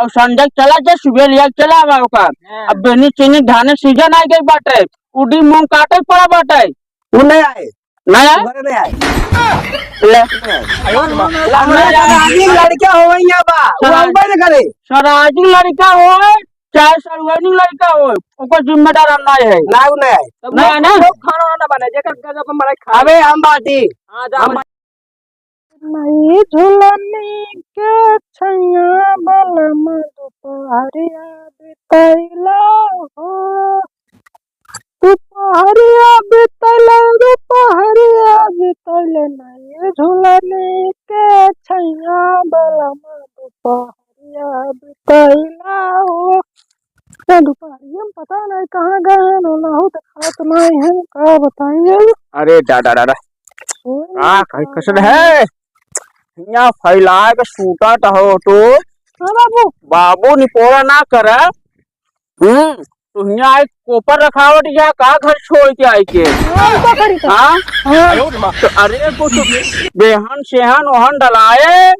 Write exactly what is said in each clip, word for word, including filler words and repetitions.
और संजय चला जे सुबह लिया के चला आवा ओकर। हाँ। अब बेनी चीनी धाने सीजन आ गई बाटे, उडी मूंग काटे पड़ा बाटे। वो नहीं आए। नहीं आए? घरे नहीं आए। ले। नहीं आए। लड़का हो यहाँ बा, वो सराज-, अउबे न करे। सराजी लड़का हो, चाहे सरुआनी लड़का हो, ओकर जिम्मेदार हम नहीं है। ना, वो नहीं आए। तब नहीं आए ना? लोग खाना वाना बनाए, जेकर गजब हम बनाए खाए। अबे हम बाटी। हाँ, जा हम बना। नई झुलनी के छैया बलम दुपहरिया बितैला हो। दुपहरिया बितैला, दुपहरिया बितैला, नई झुलनी के छैया बलम दुपहरिया बितैला हो। ना दुपहरिया में पता नहीं कहाँ गए हैं, ना, ना हो, देखात नहीं है, का बताइए। अरे डा, डा, डा, डा। ओए का कही, कैसन है? हियाँ फैलाए के सूतत हो तो। हाँ बाबू। बाबू निपोरा ना करे। हम्म, तो हियाँ एक कोपर रखावट या का घर छोड़ के आई के? हाँ, का करी तो? हाँ? हाँ। तो अरे कुछ बेहन सेहन ओहन डलाए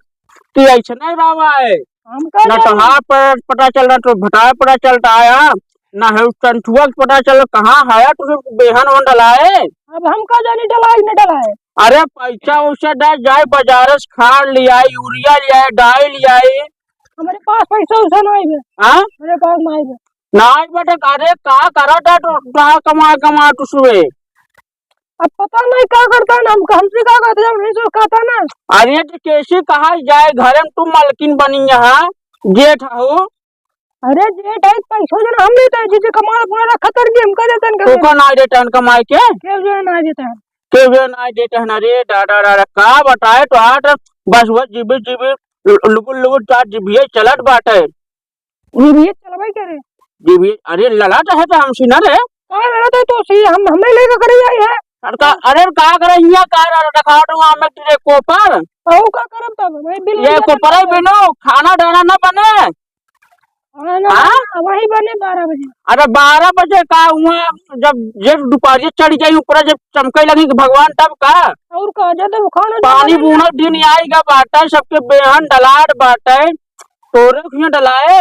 कि ऐसने रवा है। हमका ना जाने। तोहार पर पता चल रहा, तो भटार पता चलता है, ना है उस चंचुआ के पता चल कहाँ है, तो बेहन ओहन डलाए। अब हमका जाने डलाए न डलाए। अरे पैसा वैसा दे, जाए बाजार से खाद लियाई, यूरिया लियाई, डाई लियाई। हमरे पास पैसा वैसा नहीं है। हाँ? हमरे पास नहीं है। नहीं बेटा, अरे का करत है तो, का कमा, कमा तू सुबह? अब पता नहीं का करता है ना, हमका, हमसे का करता है, नहीं तो कहता ना। अरे तो कैसे कहा जाए, घर में तू मलकिन बनी यहाँ, जेठ हो। अरे जेठ है, पैसा जो ना हम लेते हैं, जिसे कमाल अपना रखा कर के हमका देते हैं, तू का ना देते हैं कमाए के? क्यों जो ना देते हैं? क्यों जो ना देते हैं? अरे डा, डा, डा, डा, का बताए तो आज बस वो जीबी, जीबी, लु-, लुबुल, लुबुल, चार जीबी चलत बाटे। जीबी चलबे करे। जीबी, अरे लड़ा तो है तो हमसे ना रे। का लड़ा तो, तो सी हम, हमें लेके करे आई है। अरे का, अरे का करे हिया का रहा, रखा तो हमें तेरे कोपर। अउ का करब तब? मैं बिल ये लेके कोपरे करब। बिनु खाना डाना ना बने। हाँ ना, हाँ? वही बने बारह बजे। अरे बारह बजे का हुआ, जब ये दोपहरिया चढ़ जाई ऊपर, जब चमके लगी कि भगवान तब का? और का, जब खाना पानी डाना बूना दिन आएगा बाटे, सबके बेहन डलाट बाटे, तोरे हियाँ डलाए।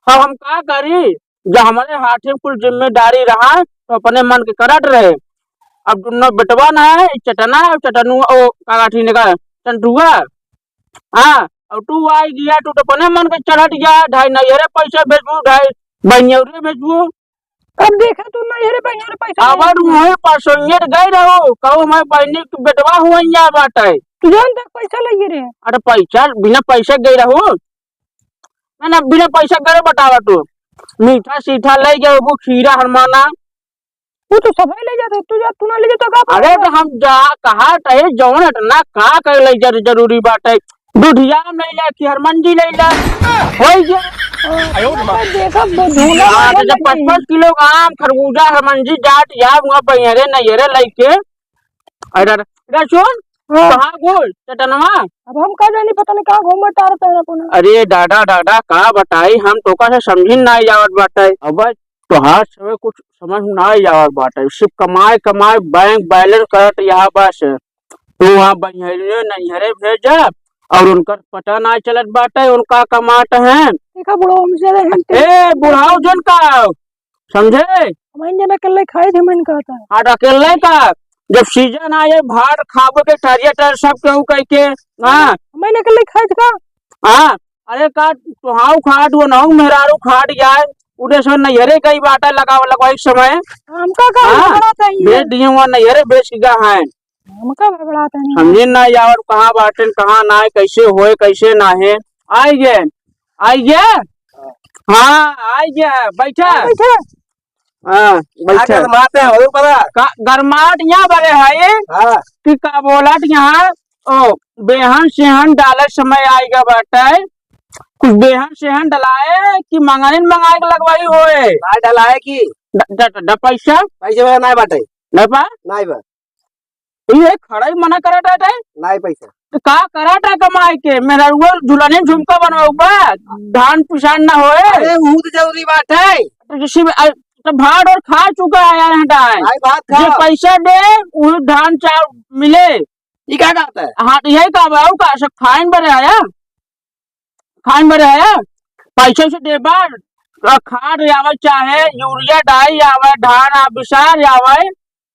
अब हम का करी, जब हमारे हाथे कुल जिम्मेदारी रहा, तो अपने मन के करत रहे। अब दुनो बेटवा न है, चटना है, चटनु, ओ, का गाठी ने का, चंटुआ। हाँ, और तू आई गया, तू तो अपने मन के चढ़त गया, ढाई नैहरे पैसा भेजबू, ढाई बनियौरे भेजबू। अब देखा तू नैहरे बनियौरे पैसा अब भेजबू। वहीं परसों गए रहो, कहू हमारे बहनी के बेटवा हुआ यहाँ बाटे। तू जान तक पैसा लगे रे। अरे पैसा, बिना पैसा गए रहो। ना, ना, बिना पैसा करे बतावा तू। मीठा सीठा ले जाबू, खीरा हरमाना। वो तो सबै ले जाते, तू जा, तू ना ले जाता का? अरे तो हम जा, कहा तहे जौन इतना का कर ले जा, जरूरी बात है। दुधिया में ले ला कि हरमंजी ले ला। होई गया। हाँ, देखा, वो झोला हाँ, तो वाला जब पाँच नहीं। पाँच किलो का आम, खरबूजा, हरमंजी, जाट, या हुआ, बहियरे, नैहरे लेके। अरे, अरे, अरे, सुन, हाँ। कहाँ गो चटनवा? अब हम का जानी, पता नहीं कहाँ घूमत टारत है अपना। अरे, डाडा, डाडा, का बताई, हम तोका से समझी ना आवत बाटे। अब तोहार समय कुछ समझ ना आवत बाटे। सिर्फ कमाए, कमाए, बैंक बैलेंस करत यहाँ बस। तू वहाँ बहियरे, नैहरे भेजा और उनकर पता ना चलत बाटे, उनका कमात हैं। देखा, बुढ़ऊ हमसे रहे हैं। ए, बुढ़ऊ जन का, समझे? हम इंजन अकेले खाए थे, मन कहता है। हाँ, तो अकेले का, जब सीजन आए, भात खाबो के, टरिया टर सब केहू कह के, हाँ। हम इंजन अकेले खाए थे का? हाँ, अरे का, तोहाऊ खाट, वो नहू मेहरारू खाट जाए, उधर से नैहरे गई बाटा लगाव, लगवाई समय। हमका का हाँ, बड़ा चाहिए? बेच दिए वहाँ, नैहरे बेच के गए हैं। हमका बड़बड़ात है। समझे ना यार, कहाँ बाटेन, कहाँ ना है, कैसे होए, कैसे ना है। आइए, आइए। हाँ, आइए, बैठा। बैठा। हाँ, का बैठा। गरमाते हो, पता? का, गरमात यहाँ बड़े है हाँ। कि का बोलत यहाँ, ओ, बेहन सेहन डाले समय आइगा बाटे। कुछ बेहन सेहन डलाए कि मंगाइन मंगाए के लगवाई होए? ना डलाए कि? ड-, ड-, ड-, पैसा? पैसे वैसे ना बाटे। ना बा? ना बा। ये खड़ा ही मना करत है। नहीं पैसा। तो का करत है कमाए के? मेहरुआ झुलने झुमका बनवाऊ बा, धान पिसान ना होए। अरे, वो तो जरूरी बात है। तो जैसे में, अ, तो भाड़ और खा चुका है यार, हटा है। भाई, बात ये खा। पैसा दे, वो धान चाउर मिले। ये क्या कहता है? हाँ, तो यही कहा बा, और का, सब खाइन बरे आया। खान भरे है? पैसा से देबा, अ, खाद आवे, चाहे यूरिया डाई आवे, धान आ, बिसार आवे,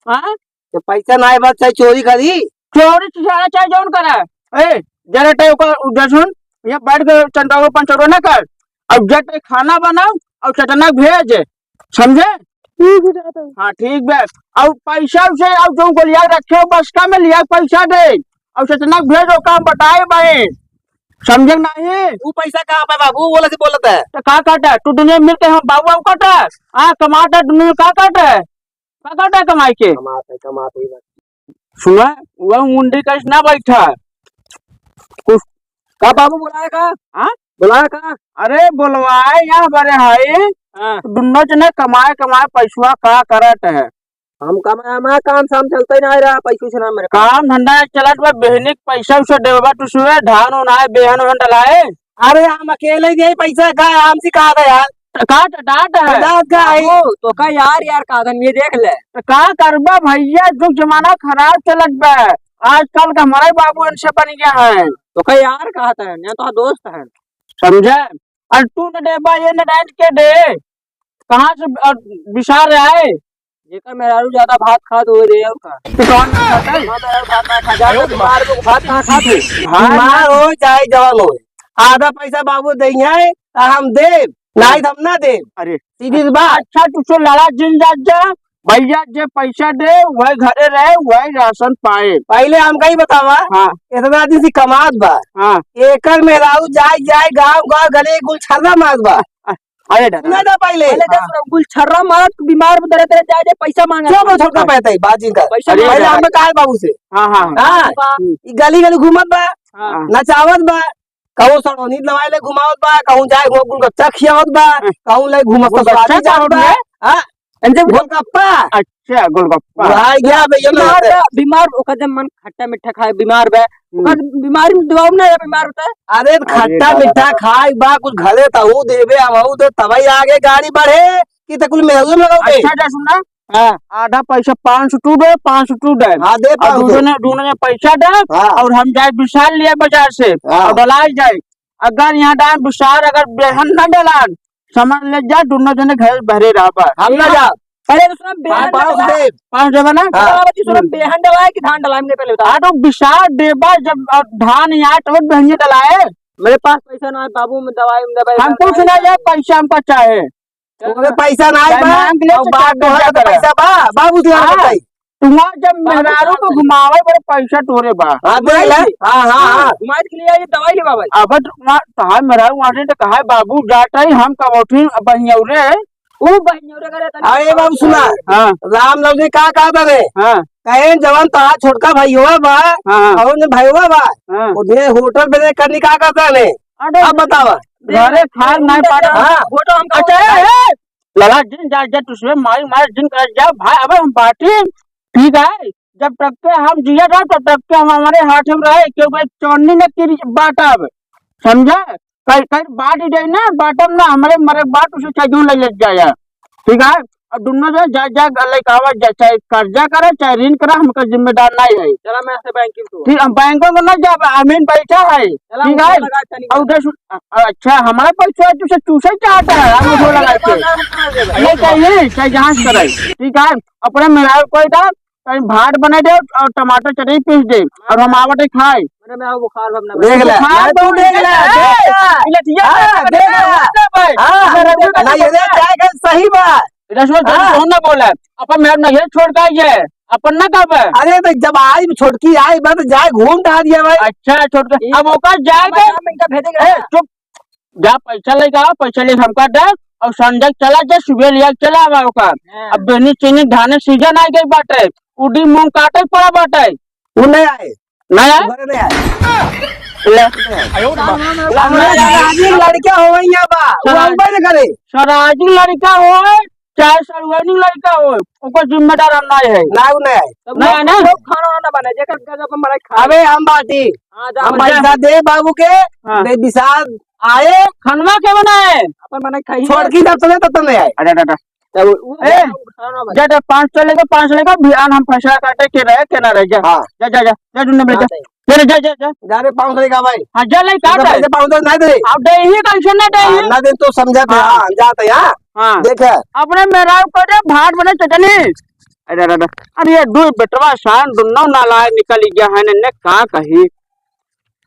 हाँ? तो पैसा नाहीं बा, चाहे चोरी करी। चोरी चुचारा चाहे जौन करे। ए, जरा टाइम ओकर उधर सुन, ये बैठ के चंदवा पाँच सौ ना कर। अब जट खाना बनाओ और चटना भेज, समझे? ठीक है, जाता हूँ। हाँ, ठीक बे। और पैसा उसे और जो गोलिया रखे हो बस्ता में लिया पैसा दे और चटना भेज, ओका हम बताए भाई, समझे नहीं? वो पैसा कहाँ पे बाबू? वो लगे बोलत है। तो का काटा? तू दुनिया में मिलते हम बाबू बाबू काटा? हाँ, कमाता दुनिया में का काटा है? का काटा है कमाई के? कमात है, कमात है। सुना, वह मुंडी का ना बैठा। कुछ का बाबू बुलाया का? हाँ? बुलाया का? अरे बोलवाए यहाँ बड़े हाई। हाँ। दुन्नो जने कमाए कमाए पैसवा का करत है? हम कमाए, हमारा काम शाम चलते ना रहा, पैसों से ना मेरे काम धंधा चलत बा, बेहनी के पैसा उसे देबा, तू सुबह धान उन आए, बेहन उहन डलाए। अरे हम अकेले ही दे पैसा का, हमसे कहा था यार। तो का तो डांट है? डांट का है? बाबू, तो का यार, यार का धन ये देख ले। तो का करबा भैया, जो जमाना खराब चलत बा, आजकल का हमारे बाबू इनसे बन गया है। तो का यार कहा था, यहाँ तो दोस्त है। समझे? और तू न देबा, ये न डांट के दे, कहाँ से, अ, बिसार आए? जेकर मेहरारू ज्यादा भात खात होए रे, और का? तो कौन भात खाता है? हमार मेहरारू भात ना खा, ज्यादा बीमार लोग भात कहाँ खात है? हाँ, बीमार ना। हो चाहे जवान हो, आधा पैसा बाबू दे है, तो हम देब, नहीं तो हम ना देब। अरे। सीधी सी बात। अच्छा, तू सो लड़ा जिन जात जा, भैया जे पैसा दे, वह घरे रहे, वह राशन पाए। पहले हमका ही बतावा, हाँ। इतना दिन से कमात बा, हाँ। एकर मेहरारू जाए, जाए गाँव, गाँव, गली गुलछर्रा मारत बा। अरे दादा। सुना था पहले। पहले तो हाँ। गुलछर्रा मारत, बीमार में दरे दरे जाए, जाए पैसा मांगा। क्यों बा छोटका पैसा ही, बात इनका। पैसा अरे मांगा। पहले दादा। हमने कहा बाबू से। हाँ, हाँ, हाँ। हाँ, हाँ। ई गली गली घूमत बा, हाँ। नचावत बा, कहूँ सड़ोनी दवाई ले घुमावत बा, कहूँ जाए हुआ गुलगप्पा खियावत बा, हाँ। कहूँ ले घूमत गुलगप्पा स्वादी जात खावत बा। बा। हाँ। अंजे गोलगप्पा। अच्छा, गोलगप्पा। बुढ़ा गया बे, ये बीमार लगता है। बा, बीमार, ओकर जब मन खट्टा मीठा खाए, बीमार बा। हम्म। ओकर बीमारी में दवाई ना, बीमार होता है। अरे, अरे खट्टा दादा। मीठा खाए बा, कुछ घरे तहू देबे, हमहू दे, तबही आगे गाड़ी बढ़े, कि ते कुल मेहरुए में लगौबे। अच्छा, जा सुन ना। हाँ। आधा पैसा पाँच सौ तू दे, पाँच सौ तू दे। हाँ, दे और पाँच सौ। दोनों ने, दोनों ने पैसा दे, हाँ। और हम जाए विशाल लिए बाजार से, हाँ। और डलाए जाए। अगर यहाँ डांस विशाल अगर बेहन न डलान, समझ ले जा, दोनों जने घर बहरे रहबा। हम ना जाब। अरे, दूसरा बेहन हाँ, पाँच डलवा। देब। पाँच देबा ना? हाँ। बाबा जी, दूसरा हम्म। बेहन डलवा है कि धान डलवा है, हमने पहले बता। हाँ, तो विशाल देबा जब, अ, धान यहाँ तो बेहन डलाए। मेरे पास पैसा ना है बाबू, मैं दवाई में दवाई हम कुछ ना जाए, पैसा हमका चाहे। तोरे पैसा ना है चाहे बा, मांग ले, और तो बाप चाहे तोहरा कर्जा करे। पैसा बा, बाबू तोहरा हाँ। बताई। तुम्हार जब बाबू मेहरारू कहाँ को गई? घुमावे बड़े पैसा तोरे बा। हाँ, देख ले। हाँ, हाँ, हाँ, हाँ। घुमाए के लिए ये दवाई ले बाबा। अब तो वहाँ, तहार मेहरारू वहाँ से तो कहा है, "बाबू जात रही, हम कबौठिन बहियौरे।" ऊ बहियौरे करे तनी अरे बाबू सुना। हाँ। राम लव जी का कहा था रे? हाँ। कहे जवन तहार छोटका भाई हुआ बा, हाँ, हाँ। और ने भाई हुआ बा, हाँ। उन्हें होटल पे करने का कहता ने? अरे अब बतावा। घरे खाए नहीं पाता। हाँ। फोटो हमका अच्छा, उतार। ए, ए, लला जिन जा, जा, तुझे मारी मार जिन कर जा, भाई, अब हम बाटी, ठीक है? जब तक के हम जिया रहा, तब तक के हम हमारे हाथ में रहे, क्योंकि चौनी ने की बात अब, समझा? कहीं, कहीं बांट ही जाए ना, बांटम ना, हमारे मरे बात उसे चाहिए ले, ले जाया, ठीक है? अब दोनों जो जा, जा, लइकावा जा, चाहे कर्जा करे, चाहे ऋण करे, हमका जिम्मेदार नहीं है। चला, मैं से बैंकिंग को। ठीक, हम बैंकों को ना जाब, अमीन बैठा है, चला, ठीक है? उठो लगा तनी। और उधर सु-, अ-, अच्छा, हमारा पैसा है, तुझे चूसे चाहता है, हम उठो लगा के। ये चाहिए, चाहे जहाँ से करे, ठीक है? अपने मेहरारू कोई था, कहीं भात बना दे और टमाटर चटनी पीस दे और हम आवत है खाए। अरे मैं बुखार अब ना देख ले, बुखार मैं तू बहुत देख ले, है। देख ले। लठिया हाँ, देख ले। लठिया भाई। हाँ, मेरा ना, ये देख, क्या है, सही बात। इधर सुन, हाँ। कौन ना बोला? अपन मेरा नैहर छोड़ के आई है, अपन ना कब है? अरे तो जब आई, छोटकी आई बा, तो जाए घूम टहल दिया भाई। अच्छा, छोटका, ये अब ओकर जाए के, इनका भेजे ए, चुप, जा पैसा लेके आ, पैसा लेके हमका दे, और संजय चला जा, सुबह लिया चला आवा ओकर। हाँ। अब बेनी चीनी धाने सीजन आ गई बाटे, उडी मूंग काटे पड़ा बाटे। वो नहीं आए। नहीं आए? घरे नहीं आए। ले। हमरा राजी लड़का हो गई है बा, वो हाँ। अनपढ़ करे। सराजी लड़का हो, चाहे सरुआनी लड़का हो, ओकर जिम्मेदार हम नहीं है। ना, वो नहीं आए। तब नहीं, लोग, नहीं। लोग खाना वाना बनाए, जेकर गजब हम बनाए खाए। अबे हम बाटी, हाँ, जा, हम जा। पैसा दे बाबू के, हाँ। दे विशाल आए। खनवा के बनाए? अपन बनाए खाई। छोटकी जब तने तब तने आए। अरे दादा। तब वो ए, खाना बनाए। जा, जा, पाँच सौ लेके, पाँच सौ लेके, बिहान हम फैसला काटे के रहे, के ना रहे, जा। हाँ। जा, जा, जा, जा, ढूंढने में जा। हाँ, सही। जा रे, जा, जा, जा। जा रे, पाँव से लेगा भाई। हाँ, जा ले, का तुमका दे? पैसे पाँव से ना दे। अब दे ही, कैसे ना दे ही? हाँ, ना दे तो समझा थे, हाँ। हाँ, जाते हैं, हाँ। हाँ। देखे। अपने मेहरारू को दे, भात बने चटनी। अरे, अरे, अरे। अरे, ये दुई बेटवा सान दुन्नो नालायक निकल गया है, इन्हें का कही?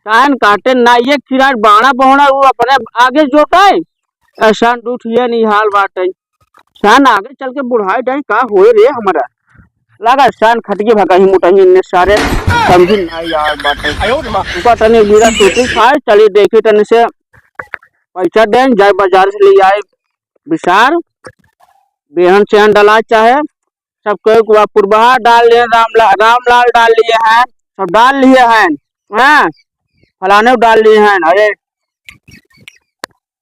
कान काटे ना, ये खिराज बाड़ा बहोड़ा, वो अपने आगे जोताए। ऐसा डूठ ये नहीं हाल बाटे। सान आगे चल के बुढ़ाई जाए, का होए रे हमरा? लगा सान खटिए भगाही मुटाही इन्ने सारे, समझी ना यार बाटे। आयो रे माँ। ऊपर तनी बीरा सूती खाए, चली देखी तनी से पैसा दें, जाए बाजार से ले आए बिसार, बेहन सेहन डला चाहे, सब कोई को पुरबहा डाल लिए, रामला-, रामलाल डाल लिए हैं, सब डाल लिए हैं, हैं? फलाने डाल लिए हैं। अरे,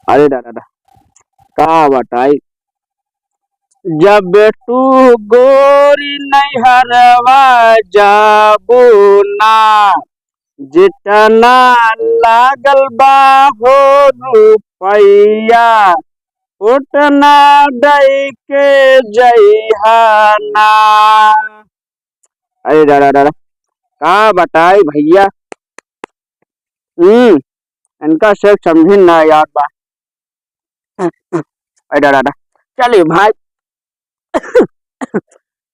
अरे दादा, दादा, का बताई, जब तू गोरी नैहरवा जाबू ना, जितना लागल बा हो रुपैया, उतना दई के जइहा ना। अरे दादा, दादा, का बताई भैया, हम्म, इनका से समझी ना यार बा। अरे दादा, दादा, चली भाई,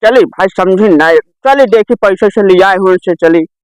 चली भाई, समझी ना, चली देखी पैसे से लियाए हुए से चली।